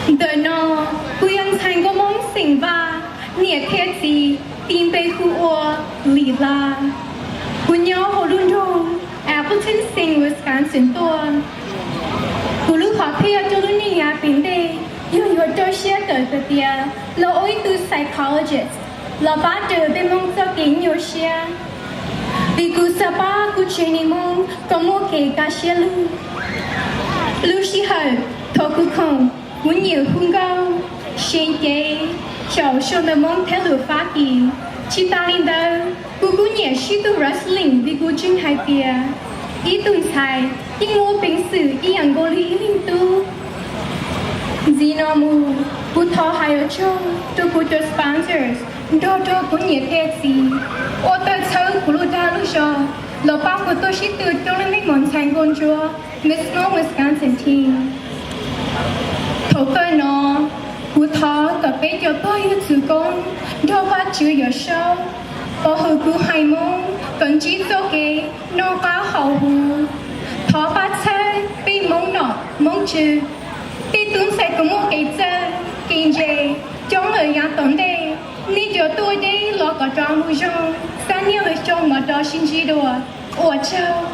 Ntawm no kuv yog ntxhais nkauj Hmoob xeem Vaj, niam thiab txiv tis npe hu ua Lis Hla. Kuv nyob hauv lub nroog Appleton Saint Wisconsin tuaj. Kuv lub hom phiaj rau lub neej yav tom ntej yog yuav rau siab tawm tias los ua ib tug psychologist los pab raws peb Hmoob txoj kev nyuaj siab, vim kuv xav pab kuv tsev neeg Hmoob kom muaj kev kaj siab lug. Lub sij hawm thaum kuv khoom, kuv nyiam hu nkauj, seev cev, xyaum show ntawv Hmoob thiab lus Fab Kis. Tsis tas li ntawd, kuv kuj nyiam sib tw wrestling vim kuv ntseeg hais tias ib tug ntxhais yeej muaj peev xwm ib yam nkaus li ib leej tub. Ntxiv no mus, kuv thov hais ua tsaug rau kuv cov sponsors nrog rau kuv niam thiab txiv uas tau txhawb kuv lub dag lub zog los pab kuv tuaj sib tw rau lub meej mom ntxhais nkauj ntsuab Miss Hmoob Wisconsin team. Thaum kawg no, kuv thov kom peb cov pog yug txwv koob nrog Vajtswv Yawm Saub pov hwm kuv haiv Hmoob kom ntsib txoj kev noj qab haus huv. Thov pab txhawb peb Hmoob nom Hmoob tswv, tej tub ntxhais kom muaj kev txawj kev ntse coob lawm yav tom ntej. Nej cov tuaj deb los kom rov mus zoo, xab niaj lwm xyoo mam rov sib ntsib dua. Ua tsaug.